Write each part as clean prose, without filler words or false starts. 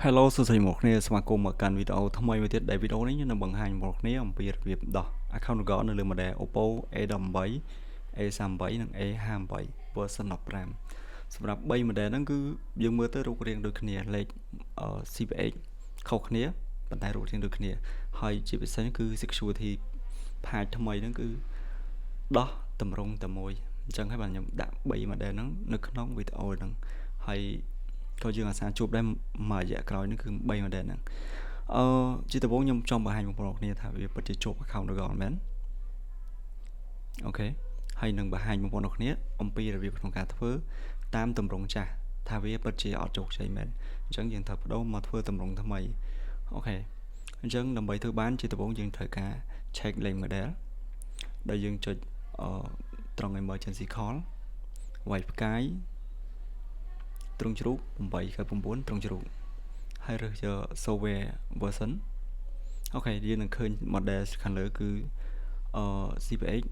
Hello សួស្តីមកគ្នាស្វាគមន៍មកកាន់វីដេអូថ្មីមួយទៀតដែលវីដេអូនេះខ្ញុំនឹងបង្ហាញមកគ្នាអំពីរបៀបដោះ account Google នៅលើ model Oppo A18 A38 និង A58 version 15សម្រាប់3 model ហ្នឹងគឺយើងមើលទៅរូបរាងដូចគ្នាលេខ CPH ខុសគ្នាប៉ុន្តែរូបរាងដូចគ្នាហើយជាពិសេសគឺ security patch ថ្មីហ្នឹងគឺដោះតម្រង់តែមួយអញ្ចឹងហើយបាទខ្ញុំដាក់3 model ហ្នឹងនៅក្នុងវីដេអូហ្នឹងហើយក៏យើងអាសាជួបដែរមួយរយៈក្រោយនេះគឺ3 model ហ្នឹងអឺជាដំបូងខ្ញុំចង់បង្ហាញបងប្អូនគ្នាថាវាពិតជាជាប់ account Google មែន OK ហើយនឹងបង្ហាញបងប្អូនគ្នាអំពីរបៀបក្នុងការធ្វើតាមទម្រង់ចាស់ថាវាពិតជាអត់ជោគជ័យមែនអញ្ចឹងយើងត្រូវបដូរមកធ្វើទម្រង់ថ្មី OK អញ្ចឹងដើម្បីធ្វើបានជាដំបូងយើងត្រូវការ check លេខ model ដែលយើងចុចអឺត្រង់ emergency call វាយផ្កាយទ្រុងជ្រូក899ទ្រុងជ្រូកហើយរើសយក software version OK យើងនឹងឃើញ model ខាងលើគឺអឺ CPX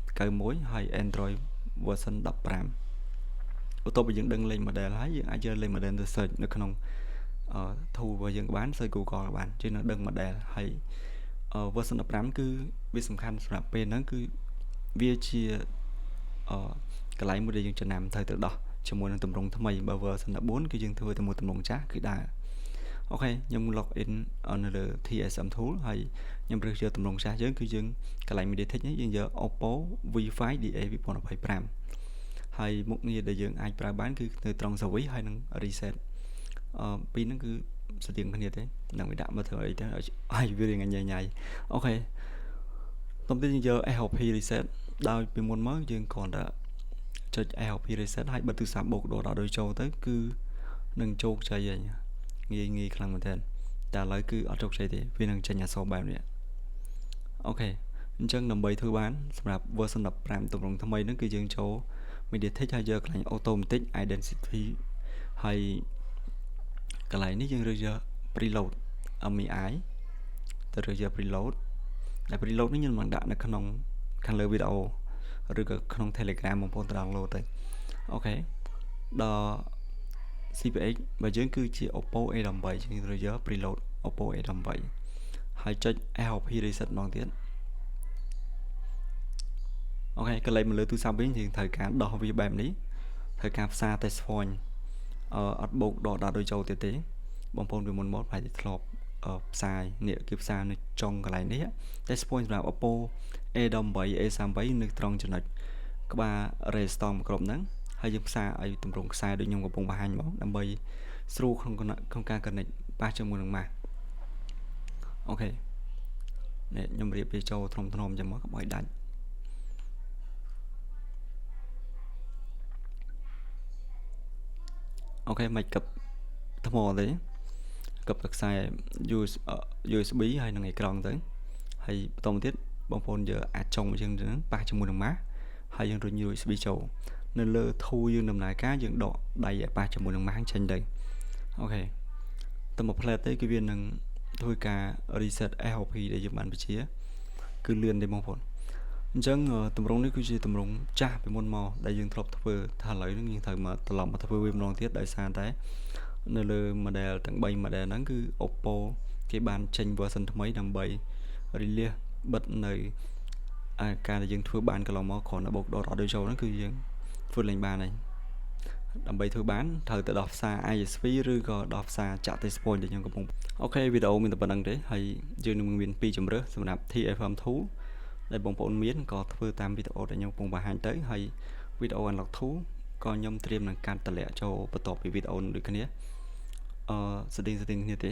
2591ហើយ Android version 15បន្ទាប់ពីយើងដឹងលេខ model ហើយយើងអាចយកលេខ model ទៅ search នៅក្នុងអឺ tool របស់យើងបាន search Google បានយើងនឹងដឹង model ហើយ version 15គឺវាសំខាន់សម្រាប់ពេលហ្នឹងគឺវាជាអឺកន្លែងមួយដែលយើងចំណាំត្រូវទៅដោះជាមួយនឹងទម្រង់ថ្មីបើ version 14គឺយើងធ្វើទៅមួយទម្រង់ចាស់គឺដើរ OK ខ្ញុំ log in នៅលើ TSM tool ហើយខ្ញុំរើសយកទម្រង់ចាស់យើងគឺយើងកន្លែង MediaTek នេះយើងយក Oppo V5 DA 2025ហើយមុខងារដែលយើងអាចប្រើបានគឺនៅត្រង់ service ហើយនឹង reset អឺពីរហ្នឹងគឺស្តៀងគ្នាទេនឹងវាដាក់មកធ្វើអីទៅឲ្យវារៀងញ៉ៃញ៉ៃ OK តោះទៀតយើងយក FRP reset ដោយពីមុនមកយើងគ្រាន់តែចុច FRP reset ហើយបិទទូរស័ព្ទបូកដកដល់ដូចចូលទៅគឺនឹងជោគជ័យហើយងាយងាយខ្លាំងមែនទែនតែឥឡូវគឺអត់ជោគជ័យទេវានឹងចេញអក្សរបែបនេះ OK អញ្ចឹងដើម្បីធ្វើបានសម្រាប់ version 15ទម្រង់ថ្មីហ្នឹងគឺយើងចូល MediaTek ហើយយកកន្លែង automatic identity ហើយកន្លែងនេះយើងរើសយក preload MII ទៅរើសយក preload ដែល preload នេះខ្ញុំនឹងដាក់នៅក្នុងខាងលើវីដេអូឬក៏ក្នុង Telegram បងប្អូនទៅ download ទៅ OK ដល់ CPX បើយើងគឺជា Oppo A18 យើងត្រូវយក preload Oppo A18 ហើយចុច FRP reset ម្ដងទៀត OK កន្លែងមកលើទូរស័ព្ទវិញយើងត្រូវការដោះវាបែបនេះត្រូវការផ្សារ test point អឺអត់បូកដកដាក់ដូចចូលទៀតទេបងប្អូនពីមុនមកប្រហែលជាធ្លាប់ផ្សាយនេះគឺផ្សារនៅចុងកន្លែងនេះ test point សម្រាប់ Oppo A18 A38 នៅត្រង់ចំណុចក្បាល resistor មួយគ្រាប់ហ្នឹងហើយយើងផ្សារឲ្យទម្រង់ខ្សែដូចខ្ញុំកំពុងបង្ហាញមកដើម្បីស្រួលក្នុងក្នុងការ connect ប៉ះជាមួយនឹងម៉ាស់ OK នេះខ្ញុំរៀបវាចូលធំធំចឹងមកកុំឲ្យដាច់ OK មិនកឹបថ្មទេកឹបតែខ្សែ USB ហើយនឹងអេក្រង់ទៅហើយបន្តមកទៀតបងប្អូនយកអាចុងយើងហ្នឹងប៉ះជាមួយនឹងម៉ាស់ហើយយើងរុញ USB ចូលនៅលើ tool យើងដំណើរការយើងដកដៃឲ្យប៉ះជាមួយនឹងម៉ាស់ចេញទៅ OK តែមួយផ្លែតទេគឺវានឹងធ្វើការ reset FRP ដែលយើងបានបញ្ជាគឺលឿនទេបងប្អូនអញ្ចឹងទម្រង់នេះគឺជាទម្រង់ចាស់ពីមុនមកដែលយើងធ្លាប់ធ្វើថាឥឡូវនេះយើងត្រូវមកត្រឡប់មកធ្វើវាម្ដងទៀតដោយសារតែនៅលើ model ទាំង3 model ហ្នឹងគឺ Oppo គេបានចេញ version ថ្មីដើម្បី release បិទនៅការដែលយើងធ្វើបានកន្លងមកគ្រាន់តែបូកដករត់ដូចចូលហ្នឹងគឺយើងធ្វើលេងបានហើយដើម្បីធ្វើបានត្រូវទៅដោះផ្សារ ISP ឬក៏ដោះផ្សារចាក់ test point ដែលខ្ញុំកំពុង OK វីដេអូមានតែប៉ុណ្្នឹងទេហើយយើងនឹងមានពីរជម្រើសសម្រាប់ TFM2 ដែលបងប្អូនមានក៏ធ្វើតាមវីដេអូដែលខ្ញុំកំពុងបង្ហាញទៅហើយវីដេអូ Unlock 2ក៏ខ្ញុំត្រៀមនឹងកាត់តម្លាក់ចូលបន្ទាប់ពីវីដេអូនេះដូចគ្នាអឺស្តៀងស្តៀងគ្នាទេ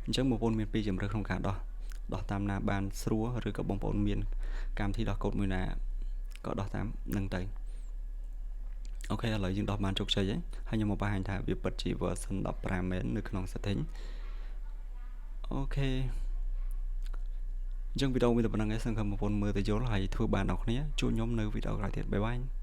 អញ្ចឹងបងប្អូនមានពីរជម្រើសក្នុងការដោះដោះតាមណាបានស្រួលឬក៏បងប្អូនមានកម្មវិធីដោះកូដមួយណាក៏ដោះតាមនឹងទៅ OK ឥឡូវយើងដោះបានជោគជ័យហើយហើយខ្ញុំមកបង្ហាញថាវាពិតជា version 15មែននៅក្នុង setting OK អញ្ចឹងវីដេអូមានតែប៉ុណ្្នឹងឯងសង្ឃឹមបងប្អូនមើលទៅយល់ហើយធ្វើបានដល់គ្នាជួបខ្ញុំនៅវីដេអូក្រោយទៀត bye bye.